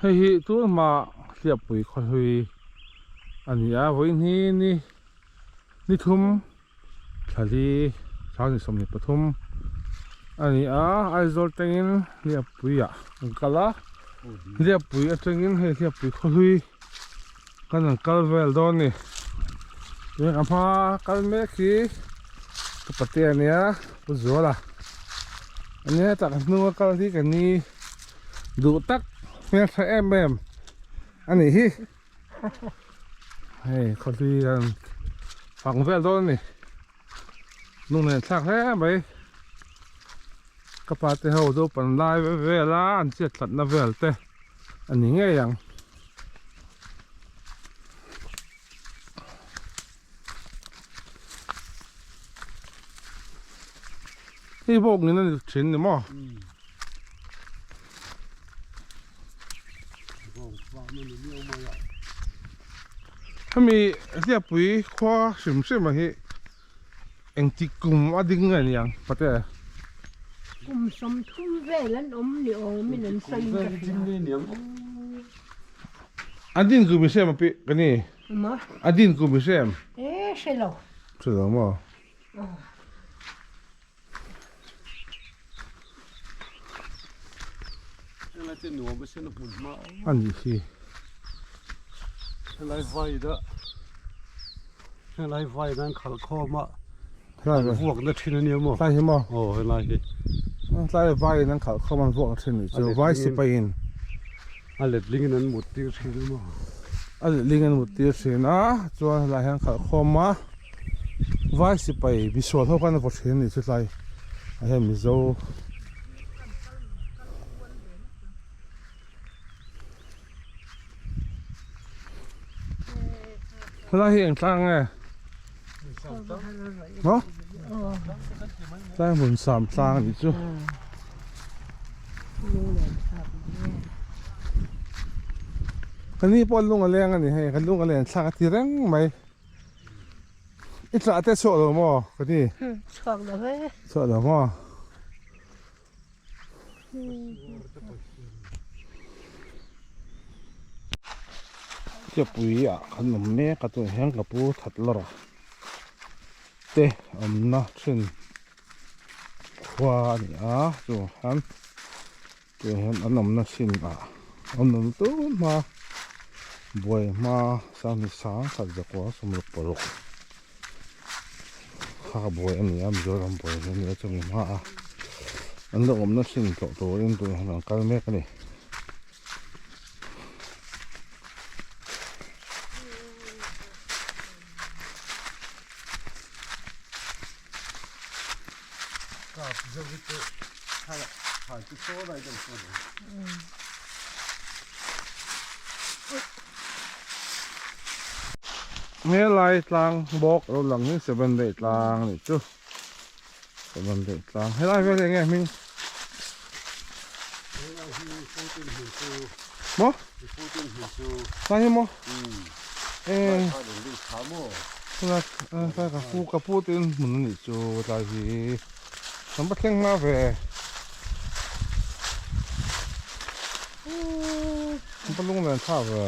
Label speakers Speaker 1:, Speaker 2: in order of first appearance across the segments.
Speaker 1: Hei hi tunhma Hliappui khawhlui a ni a, vawiin hi ni ni thum thlali sanghnih 23 a ni a, Aizawl tangin Hliappuiah kan kal a, Hliappui atangin hei Hliappui khawhlui kan rawn kal vel dawn a ni. Tuna ka hma kal mek hi ka pate a nia Pu Zuala a nia hetah ka hnunga kal hi ka ni duh tak hmeltha em em a nih hi hei khawhlui an fang vel dawn a ni lunglen thlak hle mai ka pa te ho chu pan lai vel a an chet tlatna vel te a ni ngei ang. Hei bawk ngin a ni thin ni maw? Hemi Hliappui khua hrim hrim a hi Engtik kum a ding nge niang pate?
Speaker 2: Kum 30 vel an awm ni awmin an sawi in ka hria.
Speaker 1: A din kum i hrem a pi ka ni.
Speaker 2: Ma?
Speaker 1: A din kum i hrem.
Speaker 2: E hre lo.
Speaker 1: Hre lo maw?
Speaker 3: Helai te nuam a sen a hmun hma
Speaker 1: a nih hi.
Speaker 3: Helai vai da helai vai nan khalh khawm a an vuak na thin a nia maw?
Speaker 1: Tlai hi maw?
Speaker 3: Aw helai hi.
Speaker 1: Tlai vai in an khalh khawm an vuak na thin nih chu vai sipai in.
Speaker 3: A letling in an mut tir thin a maw?
Speaker 1: A letling an mut tir thin a chuan helai hian khalh khawm a. Vai sipai misual ho khan a vaw thin a nih chu tlai ah hian mizo helai hi eng tlang nge maw tlai hmun sam tlang a nih chu. Ka ni pawh lung a leng a ni hei ka lung a len thlak a ti reng mai. I tlah te chhuah lo maw ka ti?
Speaker 2: Chhuak lo e.
Speaker 1: Chhuak lo maw? Chiapui ah kan awm mek a tunah hian ka pu that lawr a te awmna thin khua a ni a chuvang hian Tunah hian an awmna hrin ah an awm tun hma buai hma sanghnih sang khat zakua 66 kha buai a ni a Mizoram buai hi a ni a chumi hma a an lo awmna hrin tlawh turin tunah hian an kal mek a ni. Helai tlang bawk lo lang hi 7 day tlang a nih chu 7 day tlang helai vel hi enge hming maw tlai hi maw e tlai ka pu ka pu te in hmun a nih chu tlai hi kan va thleng hma ve kan va lung len thlak ve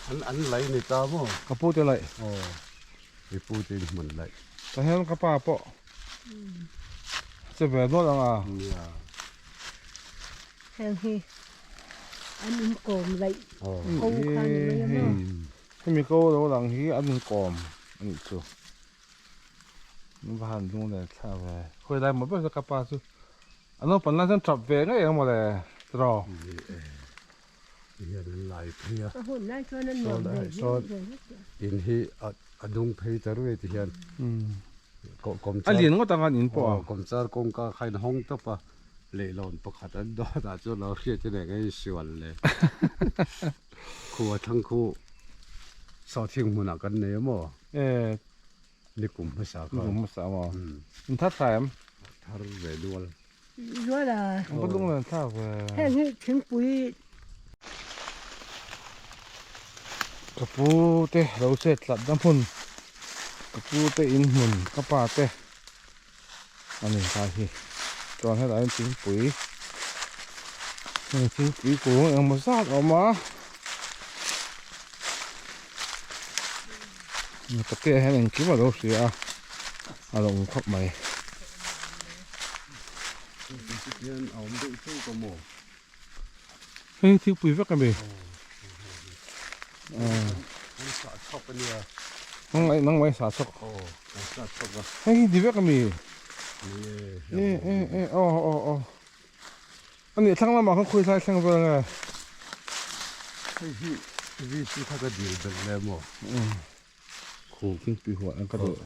Speaker 3: an an lai ni ta maw
Speaker 1: ka pu te laih
Speaker 3: aw i pu te in hmun laih
Speaker 1: tah hian ka pa pawh che ve nual ang a
Speaker 3: nia
Speaker 2: Heng hi an inkawm laih ko kha ni mai a maw?
Speaker 1: Hemi ko lo lang hi an inkawm a nih chu. Va han lung leh thla ve. Khawi lai maw ber chu ka pa chu a naupang lai chuan tap ve ngei ang mawle tiraw.
Speaker 3: Hian an lai phei a.
Speaker 2: A hun lai chuan an nuam ve viau ve vek tawh.
Speaker 3: In hi a dung phei ta ruai ti hian.
Speaker 1: A lian ngawt ang an in pawh a.
Speaker 3: Kawmchar kawngka kha in hawng tawp a. Leihlawn pakhat an dawt ah chuan lo hriat chu nen in sual le. Khu a thlang khu sawhthing hmunah kan nei a maw?
Speaker 1: E.
Speaker 3: Ni kum hmasa kha.
Speaker 1: Ni kum hmasa maw? In thar thlai em?
Speaker 3: Thar ve dual.
Speaker 2: Dual a.
Speaker 1: Ang pa lung len thlak ve.
Speaker 2: Heng hi thingpui.
Speaker 1: Ka pu te lo chet tlat na hmun. Ka pu te in hmun ka pa te a ni ta hi chuan helai hian thingpui heng thingpui kung engemaw zat a awm a patea hian engkim a lo hria a a lo awm khawp mai. Hei hi thingpui vek a mi nang mai sa chawk hei hi di vek a mi e e e aw aw aw a nih thlang lamah khan khawi hlai thleng vel nge
Speaker 3: hei hi VC kha ka dil belh le maw
Speaker 1: khu thingpui huah ang ka duh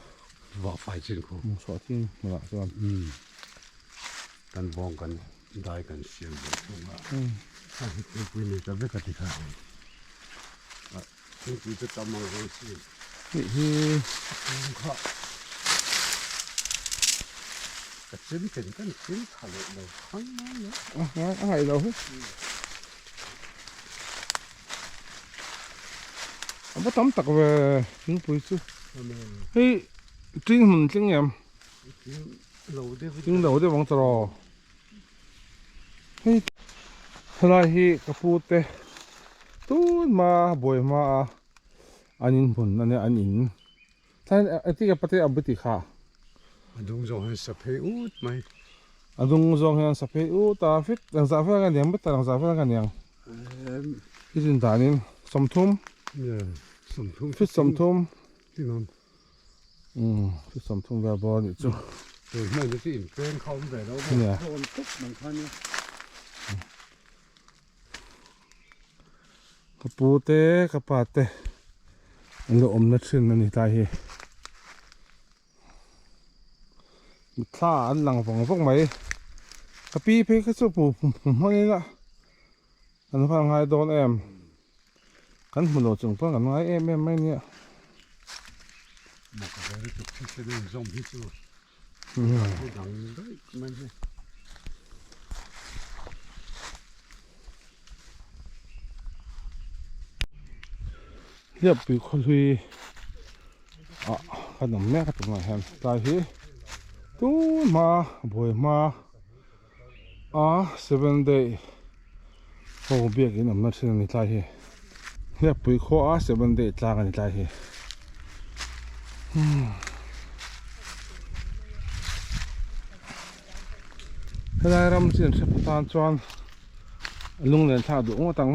Speaker 3: vah fai chin khu
Speaker 1: chhuah thing hmunah chuan
Speaker 3: kan bawng kan dai kan siam ve thung a hei hi thingpui nei ta vek a ti kha thingpui chu tam ang reng si
Speaker 1: hei hi
Speaker 3: kha ka chim ten kan chim tha leh lo khang mai
Speaker 1: a a ngaih lo hi A va tam tak ve thingpui chu hei tling hmun tling em tling lo deuh ang tawh hei helai hi ka pu te tun hma buai hma a an in hmun a nia an in tlai engtin nge pate a bu tih kha
Speaker 3: a dung zawng hian sa phei ut mai
Speaker 1: a dung zawng hian sa phei ut a fit engzah vel nge niang meter engzah vel nge niang. I zin danin 30 fit 30 fit 30 vel bawr anih chu nia ka pu te ka pa te an lo awmna thin a ni tlai hi Thla an lang vawng vawng mai. Ka pi phei kha chu hmu hmangin a kan va ngai dawn em. Kan hmu lo chung pawn kan ngai em em mai nia. Hliappui khawhlui ah kan awm mek a tunah hian tlai hi tun hma buai hma a seven day ho biakin awmna thin a ni tlai hi Hliappui khua a seven day tlang a ni tlai hi. Helai ram chin hre pawh tan chuan lunglen thlak duh ngawt ang.